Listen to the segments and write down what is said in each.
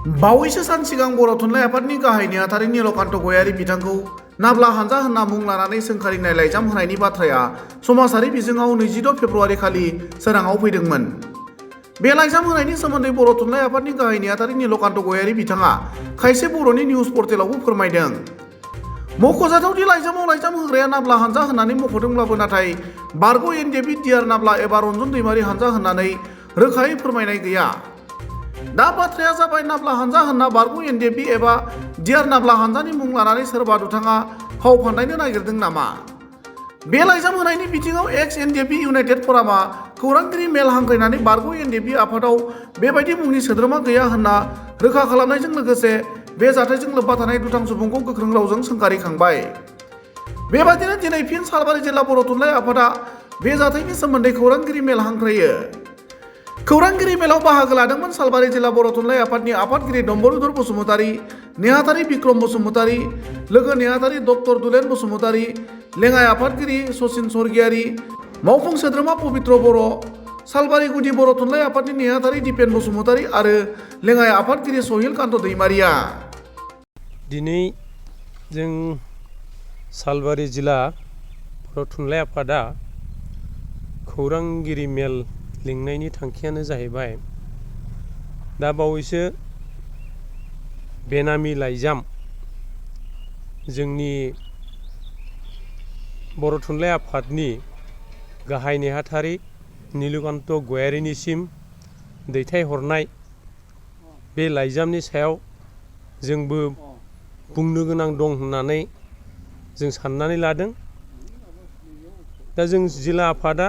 बावैसो सान सिगां बर' थुनलाइ आफादनि गाहाय नेहाथारि नीलकान्त गयारी बिथांखौ नाब्ला हानजा होनना मुं लानानै सोंखारिनाय लाइजाम होनायनि बाथ्राया समाजारि बिजोङाव 22 फेब्रुआरि खालि सोराङाव फैदोंमोन। बे लाइजाम होनायनि सोमोन्दै बर' थुनलाइ आफादनि गाहाय नेहाथारि नीलकान्त गयारी बिथाङा खायसे बर'नि निउज पर्टेलावबो फोरमायदों। मख'जाथावदि लाइजामाव लाइजाम होग्राया नाब्ला हानजा होननानै मख'दोंब्लाबो नाथाय बारग' एनडिएफबि डिआर नाब्ला एबा रन्जन दैमारि हानजा होननानै रोखायै फोरमायनाय गैया। दा बाथ्राया जाबाय नाब्ला हानजा होनना बारग' एनडिएफबि एबा डिआर नाब्ला हानजानि मुं लानानै सोरबा दुथाङा फाव फान्दायनो नागिरदों नामा? बे लाइजाम होनायनि बिथिङाव एक्स एनडिएफबि इउनाइटेड फरामा खौरांगिरि मेल हांख्रायनानै बारग' एनडिएफबि आफादाव बेबायदि मुंनि सोद्रोमा गैया होनना रोखा खालामनायजों लोगोसे बे जाथायजों लोब्बा थानाय दुथां सुबुंखौ गोख्रों रावजों सोंखारिखांबाय। बेबायदिनो दिनै फिन सालबारि जिल्ला बर' थुनलाइ आफादा बे जाथायनि सोमोन्दै खौरांगिरि मेल हांख्रायो। खौरांगिरि मेलाव बाहागो लादोंमोन सालबारि जिल्ला बर' थुनलाइ आफादनि आफादगिरि डम्बरुधर बसुमतारी, नेहाथारि बिक्रम बसुमतारी, लोगो नेहाथारि डक्टर दुलेन बसुमतारी, लेङाइ आफादगिरि सचिन स्वर्गियारी, मावफुं सोद्रोमा पबित्र बर', सालबारि गुदि बर' थुनलाइ आफादनि नेहाथारि दिपेन बसुमतारी आरो लेङाइ आफादगिरि सहिल कान्त दैमारिया। दिनै जों सालबारि जिल्ला बर' थुनलाइ आफादा खौरांगिरि मेल लिंनायनि थांखियानो जाहैबाय दा बावैसो बेनामि लाइजाम जोंनि बर' थुनलाइ आफादनि गाहाय नेहाथारि नीलकान्त गयारीनिसिम दैथायहरनाय बे लाइजामनि सायाव जोंबो बुंनो गोनां दं होननानै जों साननानै लादों। दा जों जिल्ला आफादा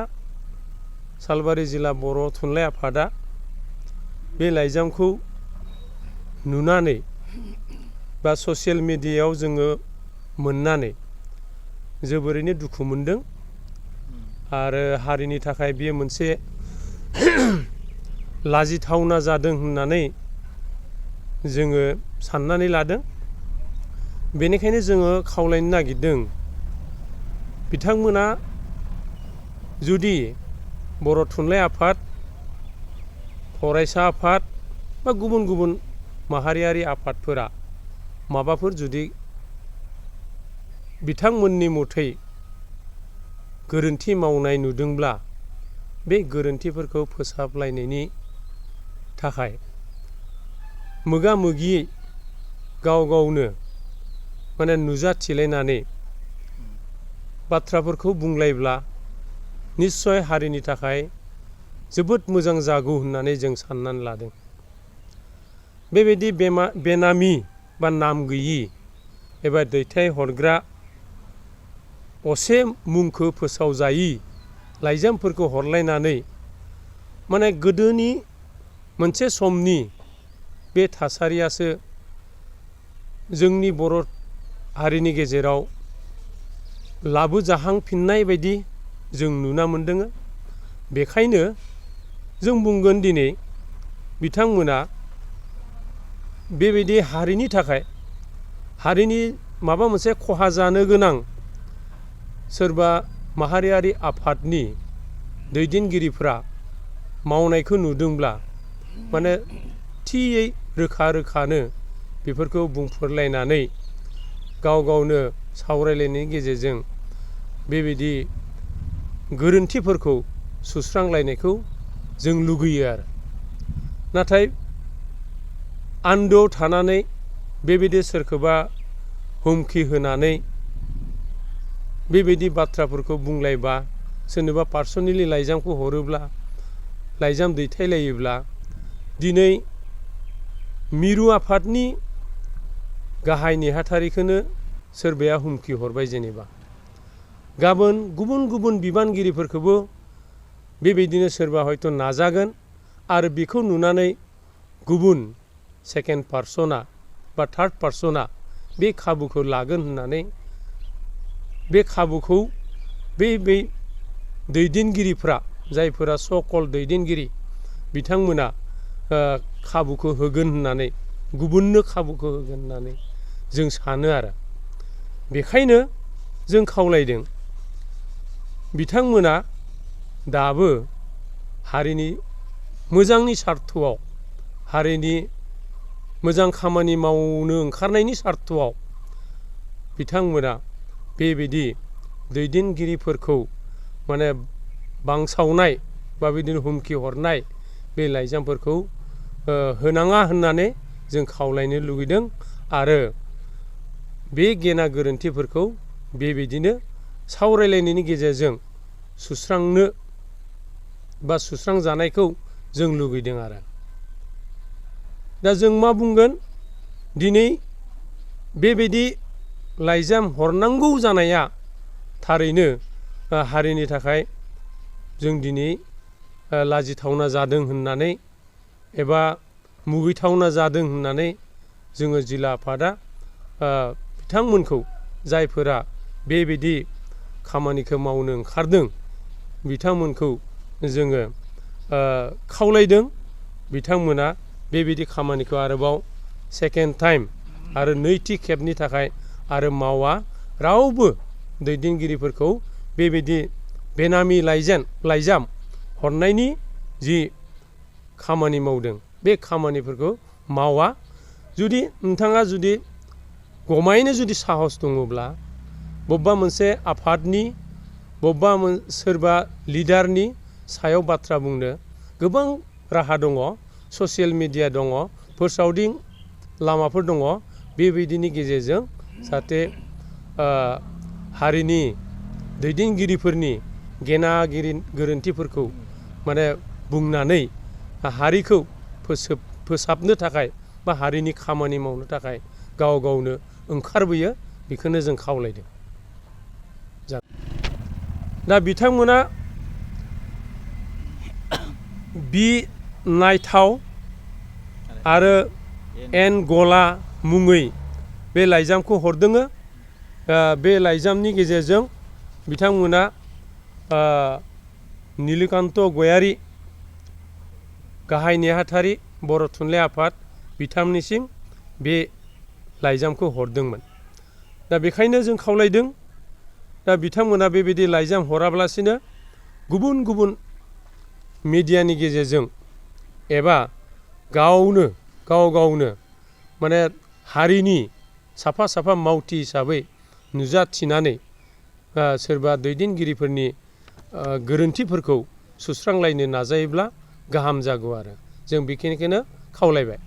सालबारि जिल्ला बर' थुनलाइ आफादा बे लाइजामखौ नुनानै बा ससियेल मिडियायाव जोङो मोननानै जोबोरैनो दुखु मोनदों आरो हारिनि थाखाय बेयो मोनसे लाजिथावना जादों होननानै जोङो साननानै लादों। बेनिखायनो जोङो खावलायनो नागिरदों बिथांमोना जुदि बर' थुनलाइ आफाद, फरायसा आफाद बा गुबुन गुबुन माहारियारि आफादफोरा माबाफोर जुदि बिथांमोननि मथै गोरोन्थि मावनाय नुदोंब्ला बे गोरोन्थिफोरखौ फोसाबलायनायनि थाखाय मोगा मोगि गाव गावनो माने नुजाथिलायनानै बाथ्राफोरखौ बुंलायब्ला निस्सय हारिनि थाखाय जोबोद मोजां जागौ होननानै जों साननानै लादों। बेबायदि बेनामि बा नाम गैयि एबा दैथायहरग्रा असे मुंखौ फोसावजायि लाइजामफोरखौ हरलायनानै माने गोदोनि मोनसे समनि बे थासारियासो जोंनि बर' हारिनि गेजेराव लाबोजाहांफिननाय बायदि जों नुना मोनदों। बेखायनो जों बुंगोन दिनै बिथांमोना बेबायदि हारिनि थाखाय हारिनि माबा मोनसे खहा जानो गोनां सोरबा माहारियारि आफादनि दैदेनगिरिफ्रा मावनायखौ नुदोंब्ला माने थियै रोखा रोखानो बेफोरखौ बुंफोरलायनानै गाव गावनो सावरायलायनायनि गेजेरजों बेबायदि गोरोन्थिफोरखौ सुस्रांलायनायखौ जों लुगैयो आरो। नाथाय आन्दोआव थानानै बेबायदि सोरखौबा हुमखि होनानै बेबायदि बाथ्राफोरखौ बुंलायबा सोरनोबा पार्सनेलि लाइजामखौ हरोब्ला लाइजाम दैथायलायोब्ला दिनै मिरु आफादनि गाहाय नेहाथारिखौनो सोरबाया हुमखि हरबाय जेनेबा गाबोन गुबुन गुबुन बिबानगिरिफोरखौबो बेबायदिनो सोरबा हयथ' नाजागोन आरो बेखौ नुनानै गुबुन सेकेन्ड पार्सना बा थार्ड पार्सना बे खाबुखौ लागोन होननानै बे खाबुखौ बै दैदेनगिरिफ्रा जायफोरा सकल दैदेनगिरि बिथांमोना खाबुखौ होगोन होननानै गुबुननो खाबुखौ होगोन होननानै जों सानो आरो। बेखायनो जों खावलायदों बिथांमोना दाबो हारिनि मोजांनि सार्थआव हारिनि मोजां खामानि मावनो ओंखारनायनि सार्थआव बिथांमोना बेबायदि दैदेनगिरिफोरखौ माने बांसावनाय बा बिदिनो हुमखि हरनाय बे लाइजामफोरखौ होनाङा होननानै जों खावलायनो लुगैदों आरो बे गेना गोरोन्थिफोरखौ बेबायदिनो सावरायलायनायनि गेजेरजों सुस्रांनो बा सुस्रांजानायखौ जों लुगैदों आरो दा जों मा बुंगोन दिनै बेबायदि लाइजाम हरनांगौ जानाया थारैनो हारिनि थाखाय जों दिनै लाजिथावना जादों होननानै एबा मुगैथावना जादों होननानै जोङो जिल्ला आफादा बिथांमोनखौ जायफोरा बेबायदि खामानिखौ मावनो ओंखारदों बिथांमोनखौ जोङो खावलायदों बिथांमोना बेबायदि खामानिखौ आरोबाव सेकेन्ड टाइम आरो नैथि खेबनि थाखाय आरो मावा रावबो दैदेनगिरिफोरखौ बेबायदि बेनामि लाइजाम हरनायनि जि खामानि मावदों बे खामानिफोरखौ मावा जुदि नोंथाङा जुदि गमायैनो जुदि साहस दङब्ला बबेबा मोनसे आफादनि बबेबा सोरबा लिडारनि सायाव बाथ्रा बुंनो गोबां राहा दङ ससियेल मिडिया दङ फोसावदिं लामाफोर दङ बेबायदिनि गेजेरजों जाहाथे हारिनि दैदेनगिरिफोरनि गेना गोरोन्थिफोरखौ माने बुंनानै हारिखौ फोसाबनो थाखाय बा हारिनि खामानि मावनो थाखाय गाव गावनो ओंखारबोयो बेखौनो जों खावलायदों दा बिथांमोना बि नायथाव आरो एन गला मुङै बे लाइजामखौ हरदोङो बे लाइजामनि गेजेरजों बिथांमोना नीलकान्त गयारी गाहाय नेहाथारि बर' थुनलाइ आफाद बिथांनिसिम बे लाइजामखौ हरदोंमोन दा बेखायनो जों खावलायदों दा बिथांमोना बेबायदि लाइजाम हराब्लासिनो गुबुन गुबुन मिडियानि गेजेरजों एबा गाव गावनो माने हारिनि साफा साफा मावथि हिसाबै नुजाथिनानै सोरबा दैदेनगिरिफोरनि गोरोन्थिफोरखौ सुस्रांलायनो नाजायोब्ला गाहाम जागौ आरो जों बेखिनिखौनो खावलायबाय